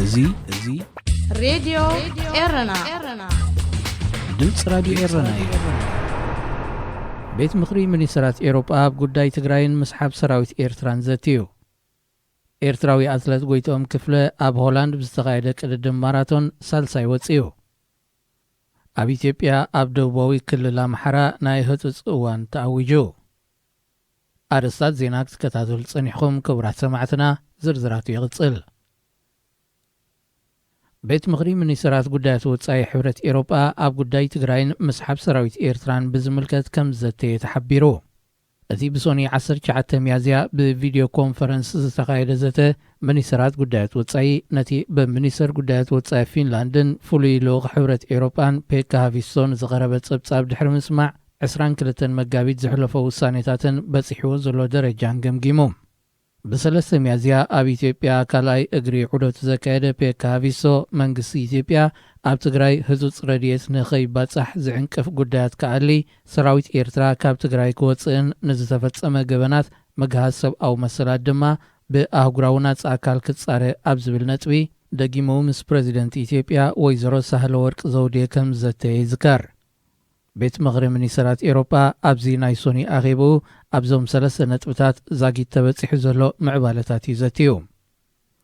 እዚ እዚ ሬድዮ ኤረና። ድምፂ ራዲዮ ኤረና እዩ። ቤት ምኽሪ ሚኒስትራት ኤውሮጳ ኣብ ጉዳይ ትግራይን ምስሓብ ሰራዊት ኤርትራን ዘትዩ። ኤርትራዊ ኣትለት ጎይትኦም ክፍለ ኣብ ሆላንድ ብዝተኻየደ ቅድድም ማራቶን ሳልሳይ ወፅዩ። ኣብ ኢትዮጵያ ኣብ ደቡባዊ ክልል ኣምሓራ ናይ ህፁፅ እዋን ተኣዊጁ። ኣርእስታት ዜና ክትከታተሉ ጸኒሕኹም ክቡራት ሰማዕትና፣ ዝርዝራቱ ይቕጽል። ቤት ምኽሪ ሚኒስትራት ጉዳያት ወጻኢ ሕብረት ኤውሮጳ ኣብ ጉዳይ ትግራይን ምስሓብ ሰራዊት ኤርትራን ብዝምልከት ከም ዝዘተየ ተሓቢሩ። እቲ ብሶኒ ዓሰርተ ትሽዓተ ሚያዝያ ብቪድዮ ኮንፈረንስ ዝተኻየደ ዘተ፣ ሚኒስትራት ጉዳያት ወጻኢ ነቲ ብሚኒስትር ጉዳያት ወጻኢ ፊንላንድን ፍሉይ ልኡኽ ሕብረት ኤውሮጳን ፔካ ሃቪስቶ ንዝቐረበ ጸብጻብ ድሕሪ ምስማዕ፣ ዕስራን ክልተን መጋቢት ዘሕለፎ ውሳኔታትን በጺሕዎ ዘሎ ደረጃን ገምጊሙ። ብሰለስተ ሚያዝያ ኣብ ኢትዮጵያ ካልኣይ እግሪ ዑደቱ ዘካየደ ፔካ ሃቪስቶ፣ መንግስቲ ኢትዮጵያ ኣብ ትግራይ ህጹጽ ረድኤት ንኸይባጻሕ ዝዕንቅፍ ጉዳያት ክኣሊ፣ ሰራዊት ኤርትራ ካብ ትግራይ ክወጽእን ንዝተፈጸመ ገበናት ምግሃስ ሰብኣዊ መሰላት ድማ ብኣህጉራዊ ናጻ ኣካል ክጻረ ኣብ ዝብል ነጥቢ ደጊሙ ምስ ፕረዚደንት ኢትዮጵያ ወይዘሮ ሳህለወርቅ ዘውዴ ከም ዝዘተየ ይዝከር። ቤት ምኽሪ ሚኒስትራት ኤውሮጳ ኣብዚ ናይ ሶኒ ኣኼብኡ ኣብዞም ሰለስተ ነጥብታት ዛጊት ተበጺሑ ዘሎ ምዕባለታት እዩ ዘትዩ።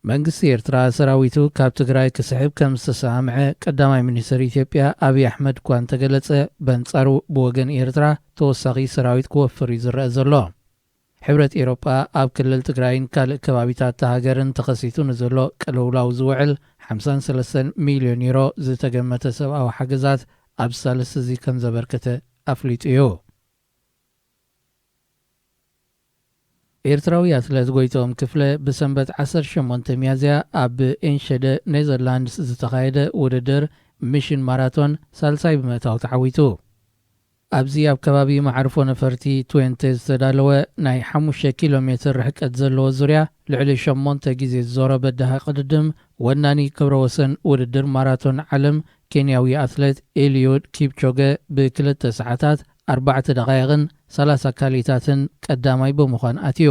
መንግስቲ ኤርትራ ሰራዊቱ ካብ ትግራይ ክስሕብ ከም ዝተሰማምዐ ቀዳማይ ሚኒስትር ኢትዮጵያ ኣብይ ኣሕመድ እኳ እንተገለጸ፣ በንጻሩ ብወገን ኤርትራ ተወሳኺ ሰራዊት ክወፍር እዩ ዝረአ ዘሎ። ሕብረት ኤውሮጳ ኣብ ክልል ትግራይን ካልእ ከባቢታት እታ ሃገርን ተኸሲቱ ንዘሎ ቅልውላው ዝውዕል ሓምሳን ሰለስተን ሚልዮን ዩሮ ዝተገመተ ሰብኣዊ ሓገዛት ኣብዚ ሳልስቲ እዚ ከም ዘበርከተ ኣፍሊጡ እዩ። ኤርትራዊ ኣትለት ጎይትኦም ክፍለ ብሰንበት ዓሰርተ ሸሞንተ ሚያዝያ ኣብ ኤንሸደ ኔዘርላንድስ ዝተኻየደ ውድድር ሚሽን ማራቶን ሳልሳይ ብምእታው ተዓዊቱ። ኣብዚ ኣብ ከባቢ መዓርፎ ነፈርቲ ትዌንተ ዝተዳለወ ናይ ሓሙሽተ ኪሎ ሜትር ርሕቀት ዘለዎ ዙርያ ልዕሊ ሸሞንተ ግዜ ዝዞረ በዳሂ ቅድድም፣ ወናኒ ክብረ ወሰን ውድድር ማራቶን ዓለም ኬንያዊ ኣትሌት ኤልዩድ ኪፕቾገ ብክልተ ሰዓታት፣ ኣርባዕተ ደቓይቕን ሰላሳ ካልኢታትን ቀዳማይ ብምዃን ኣትዩ።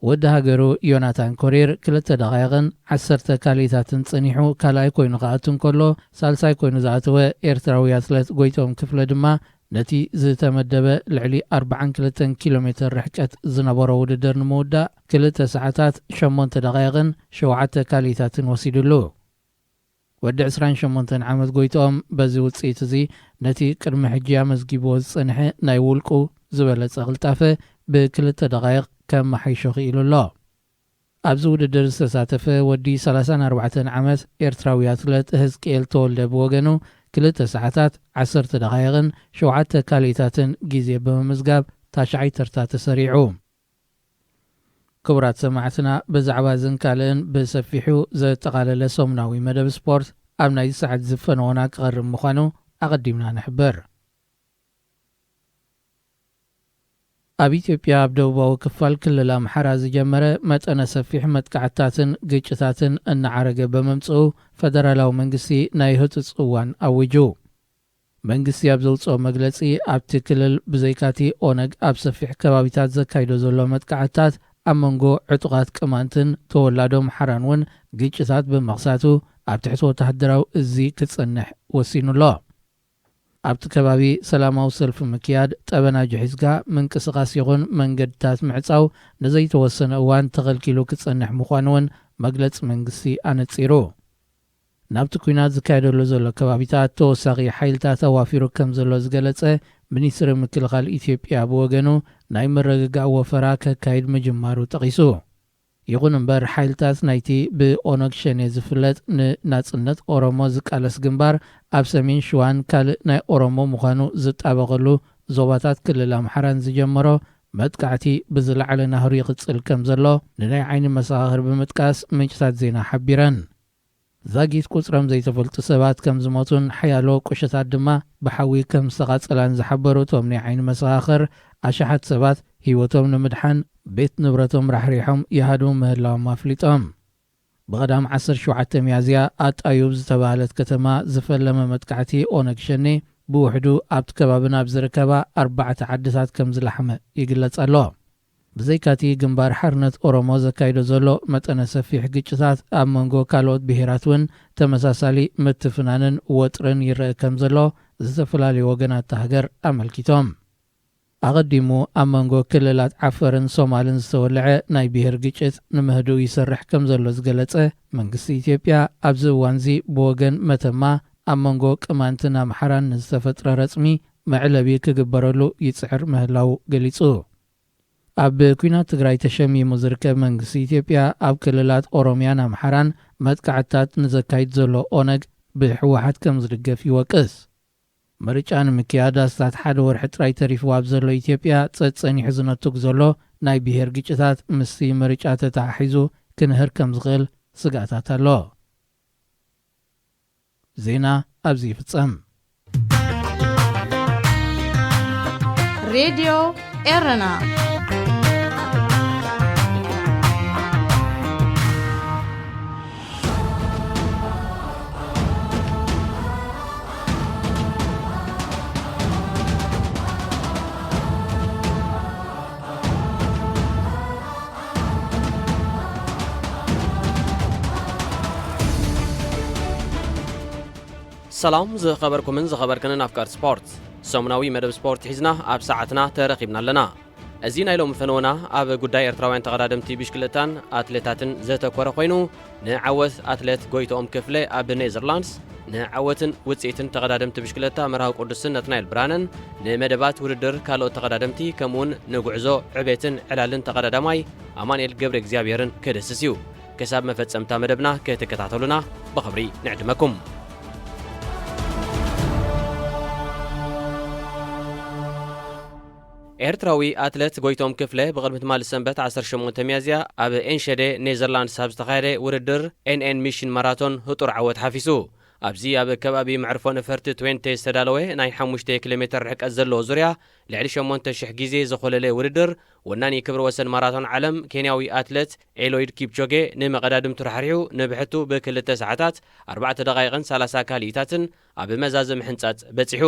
ወዲ ሃገሩ ዮናታን ኮሪር ክልተ ደቓይቕን ዓሰርተ ካልኢታትን ጸኒሑ ካልኣይ ኮይኑ ክኣቱ እንከሎ፣ ሳልሳይ ኮይኑ ዝኣተወ ኤርትራዊ ኣትለት ጎይትኦም ክፍለ ድማ ነቲ ዝተመደበ ልዕሊ ኣርባዓን ክልተን ኪሎ ሜትር ርሕቀት ዝነበሮ ውድድር ንምውዳእ ክልተ ሰዓታት፣ ሸሞንተ ደቓይቕን ሸውዓተ ካልኢታትን ወሲዱሉ። ወዲ ዕስራን ሸሞንተን ዓመት ጎይትኦም በዚ ውጽኢት እዚ ነቲ ቅድሚ ሕጂ ኣመዝጊብዎ ዝጸንሐ ናይ ውልቁ ዝበለጸ ቅልጣፈ ብክልተ ደቓይቕ ከመሓይሾ ክኢሉ ኣሎ። ኣብዚ ውድድር ዝተሳተፈ ወዲ ሰላሳን ኣርባዕተን ዓመት ኤርትራዊ ኣትለት ህዝቅኤል ተወልደ ብወገኑ ክልተ ሰዓታት፣ ዓሰርተ ደቓይቕን ሸውዓተ ካልኢታትን ግዜ ብምምዝጋብ ታሽዓይ ተርታ ተሰሪዑ። ክቡራት ሰማዕትና፣ ብዛዕባ እዝን ካልእን ብሰፊሑ ዘጠቓለለ ሰሙናዊ መደብ ስፖርት ኣብ ናይዚ ሰዓት ዝፈነዎና ክቐርብ ምዃኑ ኣቐዲምና ንሕብር። ኣብ ኢትዮጵያ ኣብ ደቡባዊ ክፋል ክልል ኣምሓራ ዝጀመረ መጠነ ሰፊሕ መጥቃዕትታትን ግጭታትን እናዓረገ ብምምጽኡ፣ ፈደራላዊ መንግስቲ ናይ ህጹጽ እዋን ኣዊጁ። መንግስቲ ኣብ ዘውጽኦ መግለጺ፣ ኣብቲ ክልል ብዘይካቲ ኦነግ ኣብ ሰፊሕ ከባቢታት ዘካይዶ ዘሎ መጥቃዕትታት፣ ኣብ መንጎ ዕጡቓት ቅማንትን ተወላዶ ኣምሓራን እውን ግጭታት ብምኽሳቱ፣ ኣብ ትሕቲ ወተሃደራዊ እዚ ክጸንሕ ወሲኑ ኣሎ። ኣብቲ ከባቢ ሰላማዊ ሰልፊ ምክያድ፣ ጠበናጁ ሒዝካ ምንቅስቓስ ይኹን መንገድታት ምዕጻው ንዘይተወሰነ እዋን ተኸልኪሉ ክጸንሕ ምዃኑ እውን መግለጺ መንግስቲ ኣነጺሩ። ናብቲ ኲናት ዝካየደሉ ዘሎ ከባቢታት ተወሳኺ ሓይልታት ኣዋፊሩ ከም ዘሎ ዝገለጸ ሚኒስትሪ ምክልኻል ኢትዮጵያ ብወገኑ፣ ናይ ምርግጋእ ወፈራ ከካይድ ምጅማሩ ጠቒሱ። ይኹን እምበር፣ ሓይልታት ናይቲ ብኦነግ ሸኔ ዝፍለጥ ንናጽነት ኦሮሞ ዝቃለስ ግንባር፣ ኣብ ሰሜን ሽዋን ካልእ ናይ ኦሮሞ ምዃኑ ዝጣበቐሉ ዞባታት ክልል ኣምሓራን ዝጀመሮ መጥቃዕቲ ብዝለዓለ ናህሩ ይቕጽል ከም ዘሎ ንናይ ዓይኒ መሰኻኽር ብምጥቃስ ምንጭታት ዜና ሓቢረን። ዛጊት ቁጽሮም ዘይተፈልጡ ሰባት ከም ዝሞቱን ሓያሎ ቁሸታት ድማ ብሓዊ ከም ዝተቓጸላን ዝሓበሩ እቶም ናይ ዓይኒ መሰኻኽር፣ ኣሽሓት ሰባት ህይወቶም ንምድሓን ቤት ንብረቶም ራሕሪሖም ይሃድሙ ምህላዎም ኣፍሊጦም። ብቐዳም ዓሰርተ ሸውዓተ ሚያዝያ ኣጣዩ ኣብ ዝተባህለት ከተማ ዝፈለመ መጥቃዕቲ ኦነግ ሸኔ ብውሕዱ ኣብቲ ከባቢ ናብ ዝርከባ ኣርባዕተ ዓድታት ከም ዝለሓመ ይግለጽ ኣሎ። ብዘይካቲ ግንባር ሓርነት ኦሮሞ ዘካይዶ ዘሎ መጠነ ሰፊሕ ግጭታት፣ ኣብ መንጎ ካልኦት ብሄራት እውን ተመሳሳሊ ምትፍናንን ወጥርን ይረአ ከም ዘሎ ዝተፈላለዩ ወገናት እታ ሃገር ኣመልኪቶም። ኣቐዲሙ ኣብ መንጎ ክልላት ዓፈርን ሶማልን ዝተወልዐ ናይ ብሄር ግጭት ንምህድኡ ይሰርሕ ከም ዘሎ ዝገለጸ መንግስቲ ኢትዮጵያ፣ ኣብዚ እዋንዚ ብወገን መተማ ኣብ መንጎ ቅማንትን ኣምሓራን ንዝተፈጥረ ረጽሚ መዕለቢ ክግበረሉ ይጽዕር ምህላው ገሊጹ። ኣብ ኲናት ትግራይ ተሸሚሙ ዝርከብ መንግስቲ ኢትዮጵያ፣ ኣብ ክልላት ኦሮምያን ኣምሓራን መጥቃዕትታት ንዘካይድ ዘሎ ኦነግ ብህወሓት ከም ዝድገፍ ይወቅስ። ምርጫ ንምክያድ ኣስታት ሓደ ወርሒ ጥራይ ተሪፍዎ ኣብ ዘሎ ኢትዮጵያ፣ ጸጸኒሑ ዝነቱግ ዘሎ ናይ ብሄር ግጭታት ምስቲ ምርጫ ተተሓሒዙ ክንህር ከም ዝኽእል ስግኣታት ኣሎ። ዜና ኣብዚ ይፍጸም። ሬድዮ ኤረና። ሰላም ዝኸበርኩምን ዝኸበርክንን ኣፍቀርቲ ስፖርት፣ ሰሙናዊ መደብ ስፖርት ሒዝና ኣብ ሰዓትና ተረኺብና ኣለና። እዚ ናይ ሎሚ ፈነወና ኣብ ጉዳይ ኤርትራውያን ተቐዳደምቲ ብሽክለታን ኣትሌታትን ዘተኮረ ኮይኑ፣ ንዓወት ኣትሌት ጎይትኦም ክፍለ ኣብ ኔዘርላንድስ፣ ንዓወትን ውጽኢትን ተቐዳደምቲ ብሽክለታ መርሃዊ ቅዱስን ናትናኤል ብርሃነን፣ ንመደባት ውድድር ካልኦት ተቐዳደምቲ፣ ከምኡውን ንጉዕዞ ዕቤትን ዕላልን ተቐዳዳማይ ኣማኑኤል ገብረ እግዚኣብሔርን ክድስስ እዩ። ክሳብ መፈጸምታ መደብና ክትከታተሉና ብኽብሪ ንዕድመኩም። ኤርትራዊ ኣትለት ጎይቶም ክፍለ ብቕድሚ ትማሊ ሰንበት ዓሰርተ ሸሞንተ ሚያዝያ ኣብ ኤንሸደ ኔዘርላንድስ ኣብ ዝተኻየደ ውድድር ኤንኤን ሚሽን ማራቶን ህጡር ዓወት ሓፊሱ። ኣብዚ ኣብ ከባቢ መዕርፎ ነፈርቲ ትዌንቴ ዝተዳለወ ናይ ሓሙሽተ ኪሎ ሜትር ርሕቀት ዘለዎ ዙርያ ልዕሊ ሸሞንተ ሽሕ ግዜ ዝኾለለ ውድድር፣ ወናኒ ክብረ ወሰን ማራቶን ዓለም ኬንያዊ ኣትለት ኤሎይድ ኪፕቾጌ ንመቐዳድምቱ ራሕሪሑ ንብሕቱ ብክልተ ሰዓታት ኣርባዕተ ደቓይቕን ሰላሳ ካልኢታትን ኣብ መዛዘሚ ሕንጻጽ በጺሑ።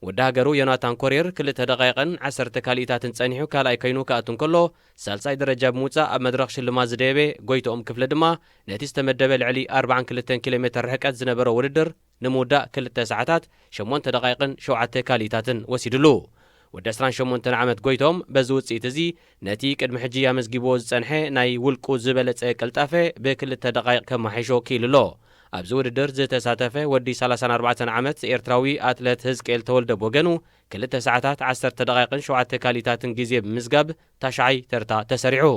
ወዲ ሃገሩ ዮናታን ኮሪር ክልተ ደቓይቕን ዓሰርተ ካልኢታትን ጸኒሑ ካልኣይ ኮይኑ ክኣቱ እንከሎ፣ ሳልሳይ ደረጃ ብምውጻእ ኣብ መድረኽ ሽልማት ዝደየበ ጎይትኦም ክፍለ ድማ ነቲ ዝተመደበ ልዕሊ ኣርባዓን ክልተን ኪሎ ሜትር ርሕቀት ዝነበሮ ውድድር ንምውዳእ ክልተ ሰዓታት ሸሞንተ ደቓይቕን ሸውዓተ ካልኢታትን ወሲድሉ። ወዲ ዕስራን ሸሞንተን ዓመት ጎይቶም በዚ ውጽኢት እዚ ነቲ ቅድሚ ሕጂ ኣመዝጊብዎ ዝጸንሐ ናይ ውልቁ ዝበለጸ ቅልጣፈ ብክልተ ደቓይቕ ከመሓይሾ ክኢሉ ኣሎ። ኣብዚ ውድድር ዝተሳተፈ ወዲ ሰላሳን ኣርባዕተን ዓመት ኤርትራዊ ኣትለት ህዝቅኤል ተወልደ ብወገኑ ክልተ ሰዓታት ዓሰርተ ደቓይቕን ሸውዓተ ካልኢታትን ግዜ ብምዝጋብ ታሽዓይ ተርታ ተሰሪዑ።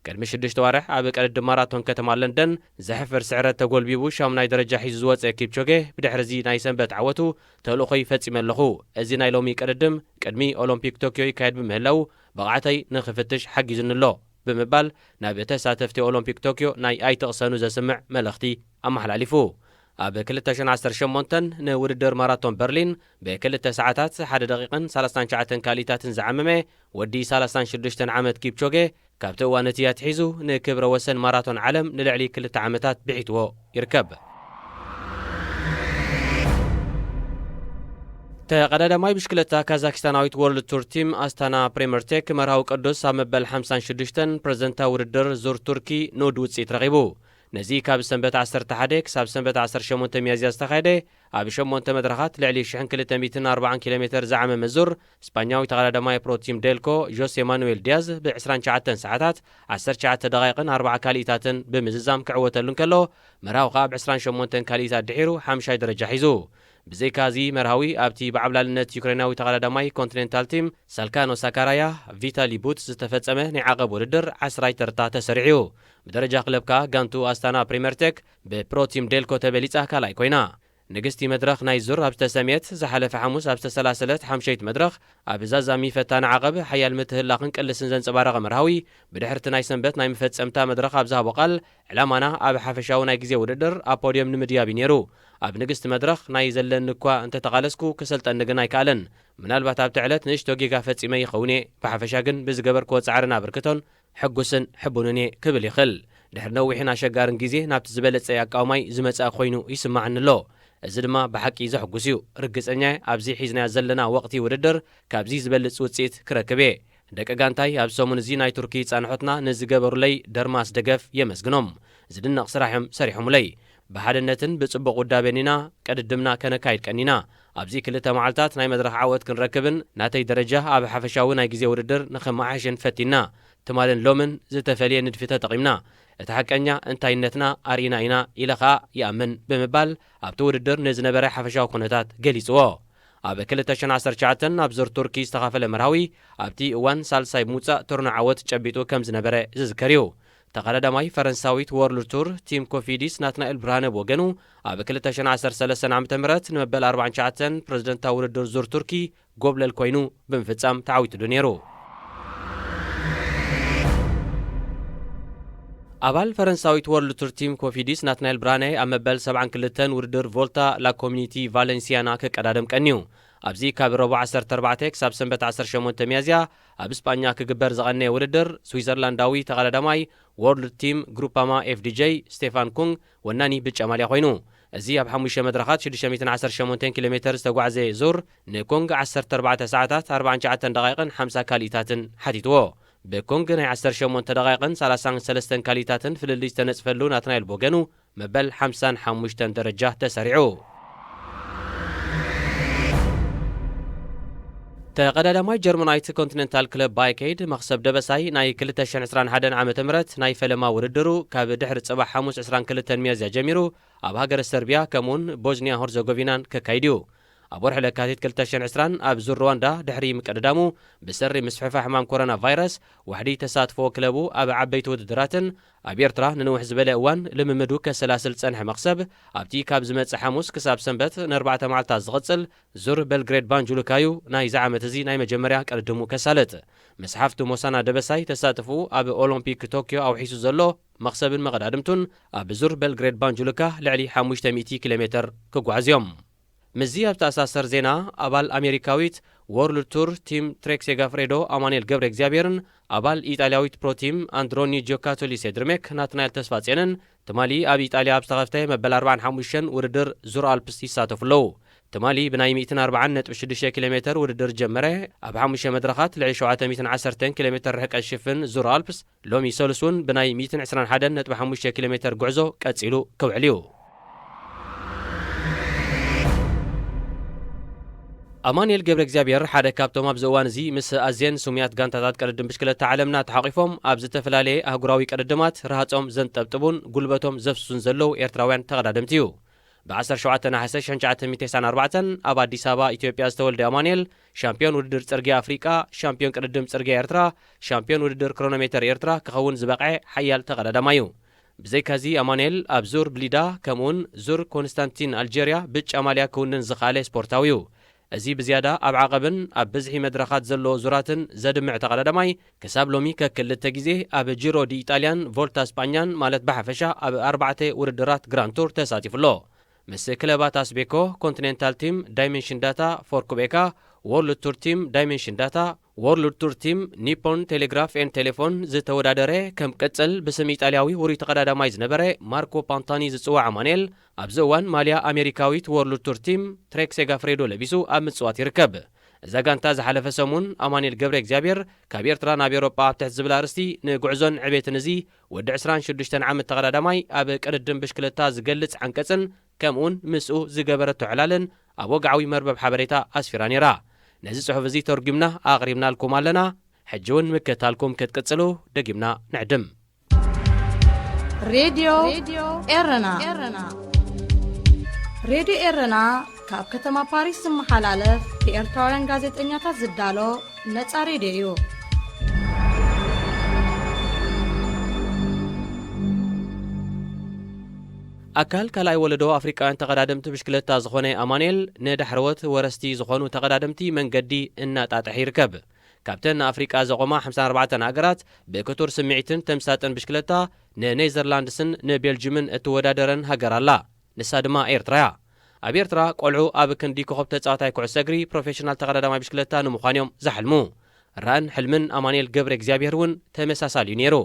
ቅድሚ ሽዱሽተ ዋርሕ ኣብ ቅድድም ማራቶን ከተማ ለንደን ዘሕፍር ስዕረት ተጎልቢቡ ሻሙናይ ደረጃ ሒዙ ዝወጸ ኪፕቾጌ፣ ብድሕሪ እዚ ናይ ሰንበት ዓወቱ ተልእኾይ ፈጺመ ኣለኹ። እዚ ናይ ሎሚ ቅድድም ቅድሚ ኦሎምፒክ ቶክዮ ይካየድ ብምህላዉ ብቕዓተይ ንኽፍትሽ ሓጊዙኒ ኣሎ ብምባል ናብ ተሳተፍቲ ኦሎምፒክ ቶክዮ ናይ ኣይትቕሰኑ ዘስምዕ መልእኽቲ ኣመሓላሊፉ። ኣብ ክልተ ሽሕን ዓሰርተ ሸሞንተን ንውድድር ማራቶን በርሊን ብክልተ ሰዓታት ሓደ ደቂቕን ሰላሳን ትሽዓተን ካልኢታትን ዝዓመመ ወዲ ሰላሳን ሽዱሽተን ዓመት ኪፕቾጌ ካብቲ እዋን እቲ ኣትሒዙ ንክብረ ወሰን ማራቶን ዓለም ንልዕሊ ክልተ ዓመታት ብሒትዎ ይርከብ። ተቐዳዳማይ ብሽክለታ ካዛክስታናዊት ወርልድ ቱር ቲም ኣስታና ፕሪመር ቴክ መርሃዊ ቅዱስ ኣብ መበል ሓምሳን ሽዱሽተን ፕሬዝደንታዊ ውድድር ዙር ቱርኪ ንኡድ ውፅኢት ረኺቡ። ነዚ ካብ ሰንበት ዓሰርተ ሓደ ክሳብ ሰንበት ዓሰርተ ሸሞንተ ሚያዝያ ዝተኻየደ ኣብ ሸሞንተ መድረኻት ልዕሊ ሽሕን ክልተ ሚእትን ኣርባዓን ኪሎ ሜትር ዝዓመመ ዙር፣ ስፓኛዊ ተቐዳዳማይ ፕሮ ቲም ዴልኮ ጆሴ ማኑዌል ዲያዝ ብዕስራን ትሽዓተን ሰዓታት ዓሰርተ ትሽዓተ ደቓይቕን ኣርባዓ ካልኢታትን ብምዝዛም ክዕወተሉ እንከሎ፣ መርሃዊ ከኣ ብዕስራን ሸሞንተን ካልኢታት ድሒሩ ሓምሻይ ደረጃ ሒዙ። ብዘይካ እዚ መርሃዊ ኣብቲ ብዓብላልነት ዩክሬናዊ ተቐዳዳማይ ኮንቲኔንታል ቲም ሳልካኖ ሳካራያ ቪታሊ ቡት ዝተፈጸመ ናይ ዓቐብ ውድድር ዓስራይ ተርታ ተሰሪዑ። ብደረጃ ክለብ ከኣ ጋንቱ ኣስታና ፕሪመርቴክ ብፕሮ ቲም ዴልኮ ተበሊጻ ካልኣይ ኮይና። ንግስቲ መድረኽ ናይ ዙር ኣብ ዝተሰምየት ዝሓለፈ ሓሙስ ኣብ ዝተሰላሰለት ሓምሸይቲ መድረኽ ኣብ ዛዛሚ ፈታኒ ዓቐብ ሓያል ምትህላኽን ቅልስን ዘንጸባረቐ መርሃዊ ብድሕርቲ ናይ ሰንበት ናይ መፈጸምታ መድረኽ ኣብ ዝሃቦ ቃል ዕላማና ኣብ ሓፈሻዊ ናይ ግዜ ውድድር ኣብ ፖድዮም ንምድያብ እዩ ነይሩ። ኣብ ንግስቲ መድረኽ ናይ ዘለኒ እኳ እንተተቓለስኩ ክሰልጠኒ ግን ኣይከኣለን። ምናልባት ኣብቲ ዕለት ንእሽቶ ጌጋ ፈጺመ ይኸውን እየ። ብሓፈሻ ግን ብዝገበርክዎ ጻዕርን ኣበርክቶን ሕጉስን ሕቡንን እየ ክብል ይኽእል። ድሕሪ ነዊሕን ኣሸጋርን ግዜ ናብቲ ዝበለጸ ኣቃውማይ ዝመጽኣ ኮይኑ ይስምዓኒ ኣሎ። እዚ ድማ ብሓቂ ዘሕጉስ እዩ። ርግጸኛ እየ ኣብዚ ሒዝናዮ ዘለና ወቕቲ ውድድር ካብዚ ዝበልጽ ውጽኢት ክረክብ እየ። ደቂ ጋንታይ፣ ኣብ ሰሙን እዚ ናይ ቱርኪ ጻንሖትና ንዝገበሩለይ ደርማስ ደገፍ የመስግኖም። ዝድነቕ ስራሕ እዮም ሰሪሖምለይ። ብሓድነትን ብጽቡቕ ውዳቤን ኢና ቅድድምና ከነካይድ ቀኒና። ኣብዚ ክልተ መዓልታት ናይ መድረኽ ዓወት ክንረክብን ናተይ ደረጃ ኣብ ሓፈሻዊ ናይ ግዜ ውድድር ንኸመሓሽን ፈቲና። ትማልን ሎምን ዝተፈልየ ንድፊ ተጠቒምና። እቲ ሓቀኛ እንታይነትና ኣርኢና ኢና ኢለ ኸኣ ይኣምን ብምባል ኣብቲ ውድድር ንዝነበረ ሓፈሻዊ ኩነታት ገሊጽዎ። ኣብ ክልተ ሽሕን ዓሰርተ ትሽዓተን ኣብ ዙር ቱርኪ ዝተኻፈለ መርሃዊ ኣብቲ እዋን ሳልሳይ ብምውጻእ ቱርኖ ዓወት ጨቢጡ ከም ዝነበረ ዝዝከር እዩ። ተቐዳዳማይ ፈረንሳዊት ወርልድ ቱር ቲም ኮፊዲስ ናትናኤል ብርሃነ ብወገኑ ኣብ ክልተ ሽሕን ዓሰርተ ሰለስተን ዓመተ ምህረት ንመበል ኣርባዓን ትሽዓተን ፕረዚደንታዊ ውድድር ዙር ቱርኪ ጎብለል ኮይኑ ብምፍጻም ተዓዊቱሉ ነይሩ። ኣባል ፈረንሳዊት ወርልድ ቱር ቲም ኮፊዲስ ናትናኤል ብርሃነ ኣብ መበል ሰብዓን ክልተን ውድድር ቮልታ ላ ኮሚኒቲ ቫለንሲያና ክቀዳደም ቀንዩ። ኣብዚ ካብ ረቡዕ ዓሰርተ ኣርባዕተ ክሳብ ሰንበት ዓሰርተ ሸሞንተ ሚያዝያ ኣብ ስጳኛ ክግበር ዝቐነየ ውድድር፣ ስዊዘርላንዳዊ ተቐዳዳማይ ወርልድ ቲም ግሩፓማ ኤፍዲጄ ስቴፋን ኩንግ ወናኒ ብጫ ማልያ ኮይኑ። እዚ ኣብ ሓሙሽተ መድረኻት ሽዱሽተ ሚእትን ዓሰርተ ሸሞንተን ኪሎ ሜተር ዝተጓዕዘ ዙር፣ ንኩንግ ዓሰርተ ኣርባዕተ ሰዓታት ኣርባዓን ትሽዓተን ደቓይቕን ሓምሳ ካልኢታትን ሓቲትዎ። ብኩንግ ናይ ዓሰርተ ሸሞንተ ደቓይቕን ሰላሳን ሰለስተን ካልኢታትን ፍልልይ ዝተነጽፈሉ ናትናኤል ቦገኑ መበል ሓምሳን ሓሙሽተን ደረጃ ተሰሪዑ። ተቐዳዳማይ ጀርመናይት ኮንቲኔንታል ክለብ ባይከይድ መኽሰብ ደበሳይ ናይ ክልተ ሽሕን ዕስራን ሓደን ዓመተ ምህረት ናይ ፈለማ ውድድሩ ካብ ድሕሪ ጽባሕ ሓሙስ ዕስራን ክልተን ሚያዝያ ጀሚሩ ኣብ ሃገረ ሰርቢያ ከምኡውን ቦዝኒያ ሆርዘጎቪናን ከካይድ እዩ። ኣብ ወርሒ ለካቲት ክልተ ሽሕን ዕስራን ኣብ ዙር ሩዋንዳ ድሕሪ ምቅድዳሙ ብሰሪ ምስፍሕፋሕ ሕማም ኮሮና ቫይረስ ዋሕዲ ተሳትፎ ክለቡ ኣብ ዓበይቲ ውድድራትን ኣብ ኤርትራ ንንውሕ ዝበለ እዋን ልምምዱ ከሰላስል ጸንሐ መኽሰብ ኣብቲ ካብ ዝመጽእ ሓሙስ ክሳብ ሰንበት ንኣርባዕተ መዓልታት ዝቕጽል ዙር ቤልግሬድ ባንጁልካ እዩ ናይዚ ዓመት እዚ ናይ መጀመርያ ቅድድሙ ከሳልጥ። ምስ ሓፍቱ ሞሳና ደበሳይ ተሳትፉ ኣብ ኦሎምፒክ ቶክዮ ኣውሒሱ ዘሎ መኽሰብን መቐዳድምቱን ኣብ ዙር ቤልግሬድ ባንጁልካ ልዕሊ ሓሙሽተ ሚእቲ ኪሎ ሜተር ክጓዓዝ እዮም። ምስዚ ኣብ ተኣሳሰር ዜና፣ ኣባል ኣሜሪካዊት ወርልድ ቱር ቲም ትሬክ ሴጋፍሬዶ ኣማኑኤል ገብረ እግዚኣብሔርን ኣባል ኢጣልያዊት ፕሮ ቲም ኣንድሮኒ ጂዮካቶሊ ሴድርሜክ ናትናኤል ተስፋጽዮንን ትማሊ ኣብ ኢጣልያ ኣብ ዝተኸፍተ መበል ኣርባዓን ሓሙሽተን ውድድር ዙር ኣልፕስ ይሳተፉ ኣለዉ። ትማሊ ብናይ ሚእትን ኣርባዓን ነጥቢ ሽዱሽተ ኪሎ ሜተር ውድድር ጀመረ። ኣብ ሓሙሽተ መድረኻት ልዕሊ ሸውዓተ ሚእትን ዓሰርተን ኪሎ ሜተር ርሕቀት ዝሽፍን ዙር ኣልፕስ ሎሚ ሰሉስ እውን ብናይ ሚእትን ዕስራን ሓደን ነጥቢ ሓሙሽተ ኪሎ ሜተር ጉዕዞ ቀጺሉ ክውዕል እዩ። ኣማኑኤል ገብረ እግዚኣብሔር ሓደ ካብቶም ኣብዚ እዋን እዚ ምስ ኣዝየን ስሙያት ጋንታታት ቅድድም ብሽክለታ ዓለምና ተሓቒፎም ኣብ ዝተፈላለየ ኣህጉራዊ ቅድድማት ረሃጾም ዘንጠብጥቡን ጉልበቶም ዘፍስሱን ዘለዉ ኤርትራውያን ተቐዳደምቲ እዩ። ብ ዓሰርተ ሸውዓተ ነሓሰ ሽሕን ትሽዓተ ሚእትን ተስዓን ኣርባዕተን ኣብ ኣዲስ ኣበባ ኢትዮጵያ ዝተወልደ ኣማኑኤል፣ ሻምፒዮን ውድድር ጽርግያ ኣፍሪቃ፣ ሻምፒዮን ቅድድም ጽርግያ ኤርትራ፣ ሻምፒዮን ውድድር ክሮኖሜተር ኤርትራ ክኸውን ዝበቕዐ ሓያል ተቐዳዳማይ እዩ። ብዘይካዚ ኣማኑኤል ኣብ ዙር ብሊዳ ከምኡውን ዙር ኮንስታንቲን ኣልጀርያ ብጫ ማልያ ክውንን ዝኸኣለ ስፖርታዊ እዩ። እዚ ብዝያዳ ኣብ ዓቐብን ኣብ ብዝሒ መድረኻት ዘለዎ ዙራትን ዘድምዕ ተቐዳዳማይ፣ ክሳብ ሎሚ ከክልተ ግዜ ኣብ ጂሮ ዲ ኢጣልያን ቮልታ ስጳኛን ማለት ብሓፈሻ ኣብ ኣርባዕተ ውድድራት ግራንድ ቱር ተሳቲፉ ኣሎ። ምስ ክለባት ኣስቤኮ፣ ኮንቲኔንታል ቲም ዳይሜንሽን ዳታ ፎር ኩቤካ፣ ወርልድ ቱር ቲም ዳይሜንሽን ዳታ፣ ወርልድ ቱር ቲም ኒፖን ቴሌግራፍ ኤንድ ቴሌፎን ዝተወዳደረ ከም ቅጽል ብስም ኢጣልያዊ ውሩይ ተቐዳዳማይ ዝነበረ ማርኮ ፓንታኒ ዝጽዋዕ ኣማኑኤል፣ ኣብዚ እዋን ማልያ ኣሜሪካዊት ወርልድ ቱር ቲም ትሬክ ሴጋፍሬዶ ለቢሱ ኣብ ምጽዋት ይርከብ። እዛ ጋንታ ዝሓለፈ ሰሙን ኣማኑኤል ገብረ እግዚኣብሔር ካብ ኤርትራ ናብ ኤውሮጳ ኣብ ትሕቲ ዝብል ኣርእስቲ ንጉዕዞን ዕቤትን እዚ ወዲ ዕስራን ሽዱሽተን ዓመት ተቐዳዳማይ ኣብ ቅድድም ብሽክለታ ዝገልጽ ዓንቀጽን ከምኡውን ምስኡ ዝገበረቶ ዕላልን ኣብ ወግዓዊ መርበብ ሓበሬታ ኣስፊራ ነይራ። ነዚ ጽሑፍ እዚ ተርጒምና ኣቕሪብናልኩም ኣለና። ሕጂ እውን ምክትታልኩም ክትቅጽሉ ደጊምና ንዕድም። ሬድዮ ኤረና። ሬድዮ ኤረና ካብ ከተማ ፓሪስ ዝመሓላለፍ ብኤርትራውያን ጋዜጠኛታት ዝዳሎ ነጻ ሬድዮ እዩ። ኣካል ካልኣይ ወለዶ ኣፍሪቃውያን ተቐዳደምቲ ብሽክለታ ዝኾነ ኣማኑኤል፣ ንዳሕረዎት ወረስቲ ዝኾኑ ተቐዳደምቲ መንገዲ እናጣጠሐ ይርከብ። ካብተን ንኣፍሪቃ ዘቖማ ሓምሳን ኣርባዕተን ሃገራት፣ ብክቱር ስምዒትን ተምሳጥን ብሽክለታ ንኔዘርላንድስን ንቤልጅምን እትወዳደረን ሃገር ኣላ። ንሳ ድማ ኤርትራ እያ። ኣብ ኤርትራ፣ ቆልዑ ኣብ ክንዲ ኮኸብ ተጻዋታይ ኩዕሶ እግሪ ፕሮፌሽናል ተቐዳዳማይ ብሽክለታ ንምዃን እዮም ዝሓልሙ። ራእን ሕልምን ኣማኑኤል ገብረ እግዚኣብሔር እውን ተመሳሳሊ እዩ ነይሩ።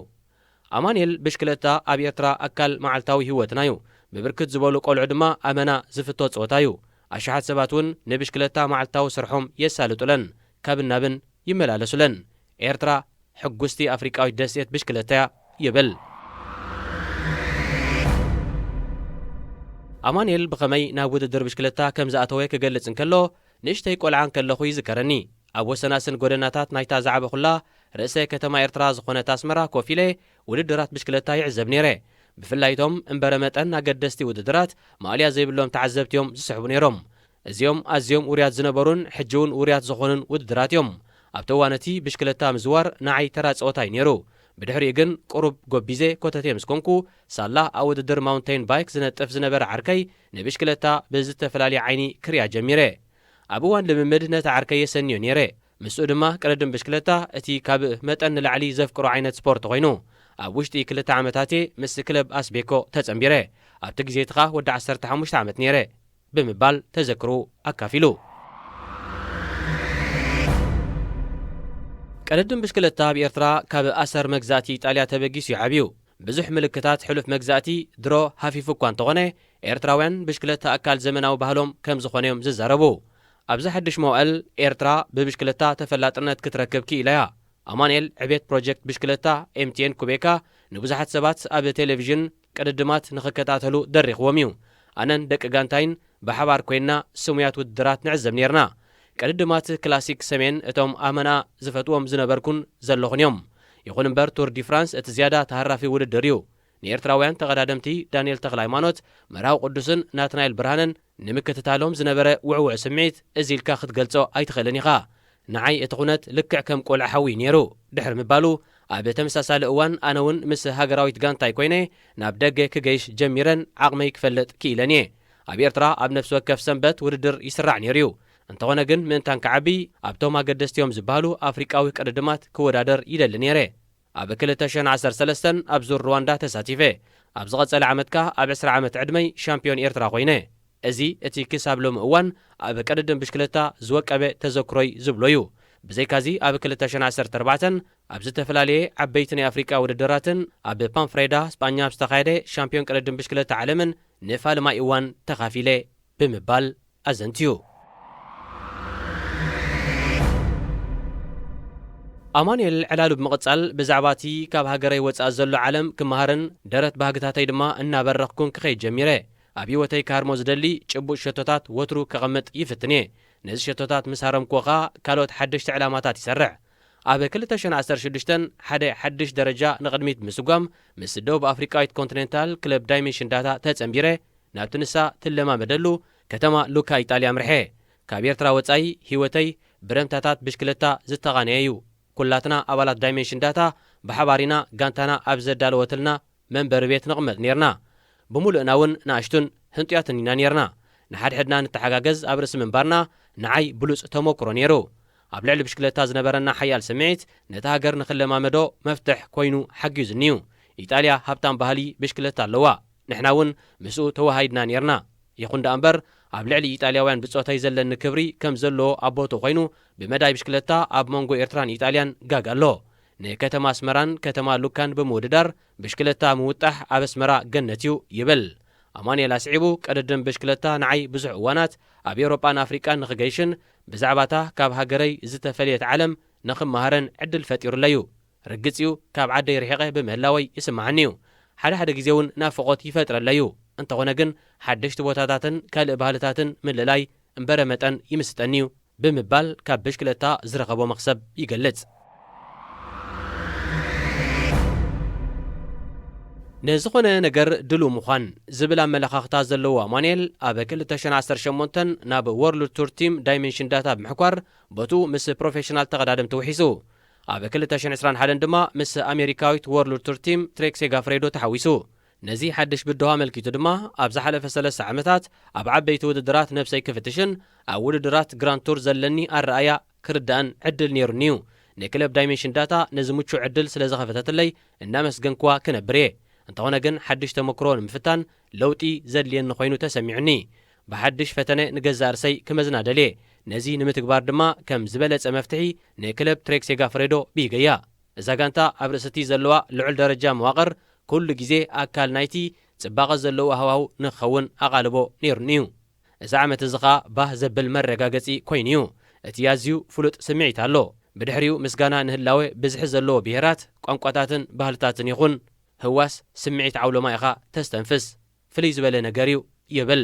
ኣማኑኤል፣ ብሽክለታ ኣብ ኤርትራ ኣካል መዓልታዊ ህይወትና እዩ። ብብርክት ዝበሉ ቆልዑ ድማ ኣመና ዝፍቶ ጸወታ እዩ። ኣሽሓት ሰባት እውን ንብሽክለታ መዓልታዊ ስርሖም የሳልጡለን፣ ካብን ናብን ይመላለሱለን። ኤርትራ ሕጉስቲ ኣፍሪቃዊት ደሴት ብሽክለታ እያ ይብል። ኣማኑኤል ብኸመይ ናብ ውድድር ብሽክለታ ከም ዝኣተወ ክገልጽ እንከሎ፣ ንእሽተይ ቆልዓ እንከለኹ ይዝከረኒ። ኣብ ወሰናስን ጎደናታት ናይታ ዝዓበኹላ ርእሰ ከተማ ኤርትራ ዝኾነት ኣስመራ ኮፍ ኢለ ውድድራት ብሽክለታ ይዕዘብ ነይረ። ብፍላይ እቶም እምበረ መጠን ኣገደስቲ ውድድራት ማእለያ ዘይብሎም ተዓዘብቲ እዮም ዝስሕቡ ነይሮም። እዚኦም ኣዝዮም ውሩያት ዝነበሩን ሕጂ እውን ውሩያት ዝኾኑን ውድድራት እዮም። ኣብቲ እዋን እቲ ብሽክለታ ምዝዋር ንዓይ ተራ ጸወታ እዩ ነይሩ። ብድሕሪኡ ግን ቁሩብ ጎቢዘ ኮተቴ ምስ ኮንኩ፣ ሳላ ኣብ ውድድር ማውንቴን ባይክ ዝነጥፍ ዝነበረ ዓርከይ ንብሽክለታ ብዝተፈላለየ ዓይኒ ክሪኣ ጀሚረ። ኣብ እዋን ልምምድ ነቲ ዓርከይ የሰንዮ ነይረ። ምስኡ ድማ ቅድድም ብሽክለታ እቲ ካብ መጠን ንላዕሊ ዘፍቅሮ ዓይነት ስፖርት ኮይኑ፣ ኣብ ውሽጢ ክልተ ዓመታት እየ ምስ ክለብ ኣስቤኮ ተጸንቢረ። ኣብቲ ግዜ እቲ ኸኣ ወዲ ዓሰርተ ሓሙሽተ ዓመት ነይረ ብምባል ተዘክሩ ኣካፊሉ። ቅድድም ብሽክለታ ኣብ ኤርትራ ካብ ኣሰር መግዛእቲ ኢጣልያ ተበጊሱ እዩ ዓብዩ። ብዙሕ ምልክታት ሕሉፍ መግዛእቲ ድሮ ሃፊፉ እኳ እንተኾነ፣ ኤርትራውያን ብሽክለታ ኣካል ዘመናዊ ባህሎም ከም ዝኾነ እዮም ዝዛረቡ። ኣብዚ ሓድሽ መዋእል ኤርትራ ብብሽክለታ ተፈላጥነት ክትረክብ ክኢላ እያ። ኣማኑኤል ዕቤት ፕሮጀክት ብሽክለታ ኤምቲኤን ኩቤካ ንብዙሓት ሰባት ኣብ ቴሌቪዥን ቅድድማት ንኽከታተሉ ደሪኽዎም እዩ። ኣነን ደቂ ጋንታይን ብሓባር ኮይንና ስሙያት ውድድራት ንዕዘብ ነይርና። ቅድድማት ክላሲክ ሰሜን እቶም ኣመና ዝፈትዎም ዝነበርኩን ዘለኹን እዮም። ይኹን እምበር ቱር ዲ ፍራንስ እቲ ዝያዳ ተሃራፊ ውድድር እዩ። ንኤርትራውያን ተቐዳደምቲ ዳንኤል ተኽለሃይማኖት፣ መርሃዊ ቅዱስን ናትናኤል ብርሃነን ንምክትታሎም ዝነበረ ውዕውዕ ስምዒት እዚ ኢልካ ክትገልጾ ኣይትኽእልን ኢኻ። ንዓይ እቲ ኩነት ልክዕ ከም ቆልዓ ሓዊ እዩ ነይሩ። ድሕሪ ምባሉ፣ ኣብ ተመሳሳሊ እዋን ኣነ እውን ምስ ሃገራዊት ጋንታይ ኮይነ ናብ ደገ ክገይሽ ጀሚረን ዓቕመይ ክፈልጥ ክኢለን እየ። ኣብ ኤርትራ ኣብ ነፍሲ ወከፍ ሰንበት ውድድር ይስራዕ ነይሩ እዩ። እንተኾነ ግን ምእንታን ክዓቢ ኣብቶም ኣገደስቲ እዮም ዝበሃሉ ኣፍሪቃዊ ቅድድማት ክወዳደር ይደሊ ነይረ። ኣብ ክልተ ሽሕን ዓሰርተ ሰለስተን ኣብ ዙር ሩዋንዳ ተሳቲፈ። ኣብ ዝቐጸለ ዓመት ከኣ ኣብ ዕስራ ዓመት ዕድመይ ሻምፒዮን ኤርትራ ኮይነ። እዚ እቲ ክሳብ ሎሚ እዋን ኣብ ቅድድም ብሽክለታ ዝወቀበ ተዘክሮይ ዝብሎ እዩ። ብዘይካዚ ኣብ ክልተ ሽሕን ዓሰርተ ኣርባዕተን ኣብ ዝተፈላለየ ዓበይቲ ናይ ኣፍሪቃ ውድድራትን ኣብ ፓንፍሬዳ ስጳኛ ኣብ ዝተኻየደ ሻምፒዮን ቅድድም ብሽክለታ ዓለምን ንፋልማይ እዋን ተኻፊለ ብምባል ኣዘንትዩ። ኣማኑኤል ዕላሉ ብምቕጻል፣ ብዛዕባ እቲ ካብ ሃገረይ ወጻኢ ዘሎ ዓለም ክመሃርን ደረት ባህግታተይ ድማ እናበረኽኩን ክኸይድ ጀሚረ። ኣብ ህይወተይ ክሃርሞ ዝደሊ ጭቡጥ ሸቶታት ወትሩ ከቐምጥ ይፍትን እየ። ነዚ ሸቶታት ምስ ሃረምክዎ ኸኣ ካልኦት ሓደሽቲ ዕላማታት ይሰርሕ። ኣብ ክልተ ሽሕን ዓሰርተ ሽዱሽተን ሓደ ሓድሽ ደረጃ ንቕድሚት ብምስጓም፣ ምስ ደቡብ ኣፍሪቃዊት ኮንቲኔንታል ክለብ ዳይሜንሽን ዳታ ተጸንቢረ፣ ናብቲ ንሳ ትለማመደሉ ከተማ ሉካ ኢጣልያ ኣምርሐ። ካብ ኤርትራ ወጻኢ ህይወተይ ብረምታታት ብሽክለታ ዝተቓነየ እዩ። ኩላትና ኣባላት ዳይሜንሽን ዳታ ብሓባር ኢና ጋንታና ኣብ ዘዳለወትልና መንበሪ ቤት ንቕመጥ ኔርና። ብምሉእና እውን ንኣሽቱን ህንጡያትን ኢና ኔርና። ንሓድሕድና ንተሓጋገዝ ኣብ ርእሲ ምንባርና ንዓይ ብሉጽ ተመክሮ ኔሩ። ኣብ ልዕሊ ብሽክለታ ዝነበረና ሓያል ስምዒት ነታ ሃገር ንኽለማመዶ መፍትሕ ኮይኑ ሓጊዙኒ እዩ። ኢጣልያ ሃብታም ባህሊ ብሽክለታ ኣለዋ። ንሕና እውን ምስኡ ተወሃሂድና ኔርና። ይኹን ደኣ እምበር፣ ኣብ ልዕሊ ኢጣልያውያን ብጾተይ ዘለኒ ክብሪ ከም ዘለዎ ኣብ ቦትኡ ኮይኑ፣ ብመዳይ ብሽክለታ ኣብ መንጎ ኤርትራን ኢጣልያን ጋግ ኣሎ። ንከተማ ኣስመራን ከተማ ሉካን ብምውድዳር ብሽክለታ ምውጣሕ ኣብ ኣስመራ ገነት እዩ ይብል። ኣማኑኤል ኣስዒቡ፣ ቅድድም ብሽክለታ ንዓይ ብዙሕ እዋናት ኣብ ኤውሮጳን ኣፍሪቃን ንኽገይሽን ብዛዕባታ ካብ ሃገረይ ዝተፈልየት ዓለም ንኽመሃረን ዕድል ፈጢሩለይ እዩ። ርግጽ እዩ፣ ካብ ዓደይ ርሒቐ ብምህላወይ ይስምዓኒ እዩ። ሓደ ሓደ ግዜ እውን ናፍቖት ይፈጥረለይ እዩ። እንተኾነ ግን፣ ሓደሽቲ ቦታታትን ካልእ ባህልታትን ምልላይ እምበረ መጠን ይምስጠኒ እዩ ብምባል ካብ ብሽክለታ ዝረኸቦ መኽሰብ ይገልጽ። ንዝኾነ ነገር ድሉው ምዃን ዝብል ኣመለኻኽታ ዘለዎ ኣማኑኤል፣ ኣብ ክልተ ሽሕን ዓሰርተ ሸሞንተን ናብ ወርልድ ቱር ቲም ዳይሜንሽን ዳታ ብምሕኳር፣ ቦትኡ ምስ ፕሮፌሽናል ተቐዳደምቲ ውሒሱ። ኣብ ክልተ ሽሕን ዕስራን ሓደን ድማ ምስ ኣሜሪካዊት ወርልድ ቱር ቲም ትሬክ ሴጋፍሬዶ ተሓዊሱ። ነዚ ሓድሽ ብድሆ ኣመልኪቱ ድማ፣ ኣብ ዝሓለፈ ሰለስተ ዓመታት ኣብ ዓበይቲ ውድድራት ነብሰይ ክፍትሽን ኣብ ውድድራት ግራንድ ቱር ዘለኒ ኣረኣያ ክርዳእን ዕድል ነይሩኒ እዩ። ንክለብ ዳይሜንሽን ዳታ ነዚ ምቹእ ዕድል ስለ ዝኸፈተትለይ እናመስገንክዋ ክነብር እየ። እንተኾነ ግን፣ ሓድሽ ተመክሮ ንምፍታን ለውጢ ዘድልየኒ ኮይኑ ተሰሚዑኒ። ብሓድሽ ፈተነ ንገዛእ ርእሰይ ክመዝና ደልየ። ነዚ ንምትግባር ድማ ከም ዝበለጸ መፍትሒ ንክለብ ትሬክ ሴጋፍሬዶ ብይገያ። እዛ ጋንታ ኣብ ርእሲ እቲ ዘለዋ ልዑል ደረጃ መዋቕር፣ ኩሉ ግዜ ኣካል ናይቲ ጽባቐ ዘለዎ ሃዋህው ንክኸውን ኣቓልቦ ነይሩኒ እዩ። እዚ ዓመት እዚ ኸኣ ባህ ዘብል መረጋገጺ ኮይኑ እዩ። እቲ ኣዝዩ ፍሉጥ ስምዒት ኣሎ። ብድሕሪኡ ምስጋና ንህላወ ብዝሒ ዘለዎ ብሄራት፣ ቋንቋታትን ባህልታትን ይኹን ህዋስ ስምዒት ዓውሎማ ኢኻ ተስተንፍስ። ፍልይ ዝበለ ነገር እዩ ይብል።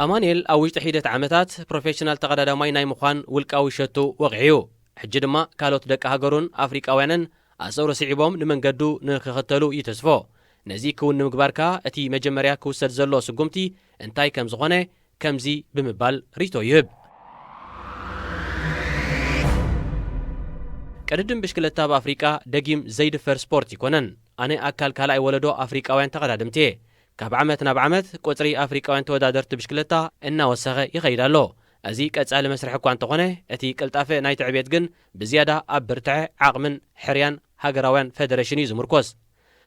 ኣማኑኤል ኣብ ውሽጢ ሒደት ዓመታት ፕሮፌሽናል ተቐዳዳማይ ናይ ምዃን ውልቃዊ ሸቱ ወቒዑ እዩ። ሕጂ ድማ ካልኦት ደቂ ሃገሩን ኣፍሪቃውያንን ኣሰሩ ስዒቦም ንመንገዱ ንክኽተሉ ይተስፎ። ነዚ ክውን ንምግባር ከኣ እቲ መጀመርያ ክውሰድ ዘሎ ስጉምቲ እንታይ ከም ዝኾነ ከምዚ ብምባል ሪቶ ይህብ። ቅድድም ብሽክለታ ኣብ ኣፍሪቃ ደጊም ዘይድፈር ስፖርት ይኮነን። ኣነ ኣካል ካልኣይ ወለዶ ኣፍሪቃውያን ተቐዳደምቲ እየ። ካብ ዓመት ናብ ዓመት ቁጽሪ ኣፍሪቃውያን ተወዳደርቲ ብሽክለታ እናወሰኸ ይኸይድ ኣሎ። እዚ ቀጻሊ መስርሕ እኳ እንተኾነ፣ እቲ ቅልጣፈ ናይቲ ዕቤት ግን ብዝያዳ ኣብ ብርትዐ ዓቕምን ሕርያን ሃገራውያን ፈደረሽን እዩ ዝምርኮስ።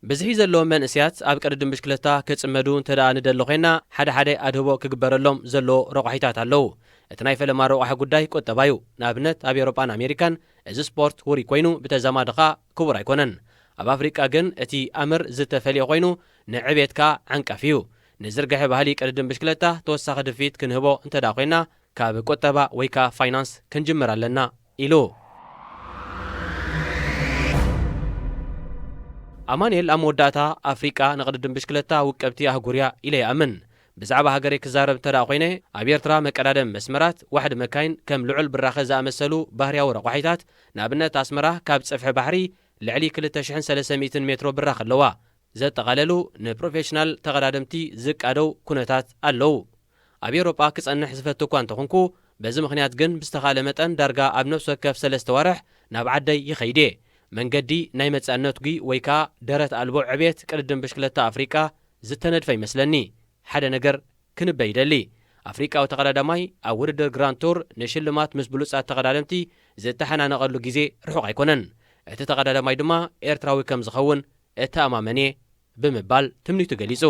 ብዝሒ ዘለዎም መንእሰያት ኣብ ቅድድም ብሽክለታ ክጽመዱ እንተ ደኣ ንደሊ ኮይና፣ ሓደ ሓደ ኣድህቦ ክግበረሎም ዘለዎ ረቋሒታት ኣለዉ። እቲ ናይ ፈለማ ረቋሒ ጉዳይ ቁጠባ እዩ። ንኣብነት፣ ኣብ ኤውሮጳን ኣሜሪካን እዚ ስፖርት ውሩይ ኮይኑ፣ ብተዛማዲ ኸኣ ክቡር ኣይኮነን። ኣብ ኣፍሪቃ ግን እቲ ኣምር ዝተፈልየ ኮይኑ፣ ንዕቤት ከኣ ዓንቃፊ እዩ። ንዝርግሐ ባህሊ ቅድድም ብሽክለታ ተወሳኺ ድፍኢት ክንህቦ እንተ ደኣ ኮይና፣ ካብ ቁጠባ ወይ ከኣ ፋይናንስ ክንጅምር ኣለና ኢሉ። ኣማኑኤል ኣብ መወዳእታ፣ ኣፍሪቃ ንቕድድም ብሽክለታ ውቅብቲ ኣህጉር እያ ኢለ ይኣምን። ብዛዕባ ሃገረይ ክዛረብ እንተ ደኣ ኮይነ፣ ኣብ ኤርትራ መቀዳደም መስመራት፣ ዋሕዲ መካይን፣ ከም ልዑል ብራኸ ዝኣመሰሉ ባህርያዊ ረቋሒታት፣ ንኣብነት ኣስመራ ካብ ጸፍሒ ባሕሪ ልዕሊ ክልተ ሽሕን ሰለስተ ሚእትን ሜትሮ ብራኸ ኣለዋ። ዘጠቓለሉ ንፕሮፌሽናል ተቐዳደምቲ ዝቃደው ኩነታት ኣለዉ። ኣብ ኤውሮጳ ክጸንሕ ዝፈቱ እኳ እንተኾንኩ፣ በዚ ምኽንያት ግን ብዝተኻእለ መጠን ዳርጋ ኣብ ነፍሲ ወከፍ ሰለስተ ዋርሕ ናብ ዓደይ ይኸይድ እየ። መንገዲ ናይ መጻኢ ነትጒ ወይ ከኣ ደረት ኣልቦ ዕብየት ቅድድም ብሽክለታ ኣፍሪቃ ዝተነድፈ ይመስለኒ። ሓደ ነገር ክንበ ይደሊ። ኣፍሪቃዊ ተቐዳዳማይ ኣብ ውድድር ግራንድ ቱር ንሽልማት ምስ ብሉጻት ተቐዳደምቲ ዝተሓናነቐሉ ግዜ ርሑቕ ኣይኮነን። እቲ ተቐዳዳማይ ድማ ኤርትራዊ ከም ዝኸውን እተኣማመን እየ ብምባል ትምኒቱ ገሊጹ።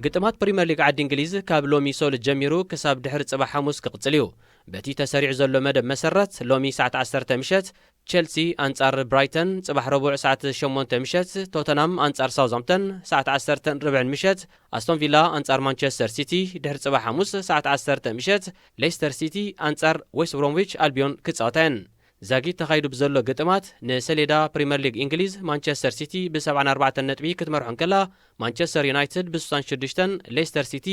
ግጥማት ፕሪምየር ሊግ ዓዲ እንግሊዝ ካብ ሎሚ ሶሉስ ጀሚሩ ክሳብ ድሕሪ ጽባሕ ሓሙስ ክቕጽል እዩ። በቲ ተሰሪዑ ዘሎ መደብ መሰረት፣ ሎሚ ሰዓት ዓሰርተ ምሸት ቸልሲ ኣንጻር ብራይተን፣ ጽባሕ ረቡዕ ሰዓት ሸሞንተ ምሸት ቶተናም ኣንጻር ሳውዝሃምፕተን፣ ሰዓት ዓሰርተን ርብዕን ምሸት ኣስቶን ቪላ ኣንጻር ማንቸስተር ሲቲ፣ ድሕሪ ጽባሕ ሓሙስ ሰዓት ዓሰርተ ምሸት ሌስተር ሲቲ ኣንጻር ዌስት ብሮምዊች ኣልቢዮን ክጻወታ እየን። ዛጊት ተኻይዱ ብዘሎ ግጥማት ንሰሌዳ ፕሪምየር ሊግ እንግሊዝ ማንቸስተር ሲቲ ብ ሰብዓን ኣርባዕተን ነጥቢ ክትመርሖ እንከላ፣ ማንቸስተር ዩናይትድ ብ ስሳን ሽዱሽተን፣ ሌስተር ሲቲ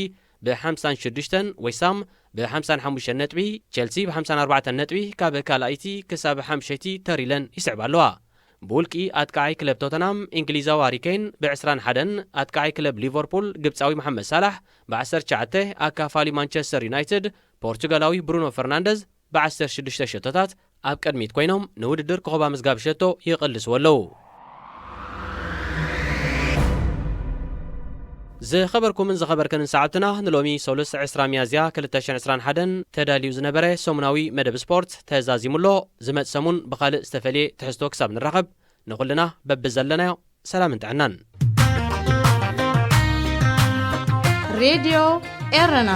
ብ ሓምሳን ሽዱሽተን፣ ዌስት ሃም ብ ሓምሳን ሓሙሽተን ነጥቢ፣ ቸልሲ ብ ሓምሳን ኣርባዕተን ነጥቢ ካብ ካልኣይቲ ክሳብ ሓምሸይቲ ተር ኢለን ይስዕባ ኣለዋ። ብውልቂ ኣጥቃዓይ ክለብ ቶተናም እንግሊዛዊ ሃሪ ኬን ብ ዕስራን ሓደን፣ ኣጥቃዓይ ክለብ ሊቨርፑል ግብጻዊ መሓመድ ሳላሕ ብ ዓሰርተ ትሽዓተ፣ ኣካፋሊ ማንቸስተር ዩናይትድ ፖርቹጋላዊ ብሩኖ ፈርናንደዝ ብ ዓሰርተ ሽዱሽተ ሸቶታት ኣብ ቅድሚት ኮይኖም ንውድድር ኮኸብ ኣመዝጋቢ ሸቶ ይቕልስዎ ኣለዉ። ዝኸበርኩምን ዝኸበርክንን ሰዓብትና፣ ንሎሚ ሶሉስ ዕስራ ሚያዝያ ክልተ ሽሕን ዕስራን ሓደን ተዳልዩ ዝነበረ ሰሙናዊ መደብ ስፖርት ተዛዚሙ ኣሎ። ዝመጽእ ሰሙን ብኻልእ ዝተፈልየ ትሕዝቶ ክሳብ ንራኸብ፣ ንኹልና በብዘለናዮ ሰላምን ጥዕናን። ሬድዮ ኤረና።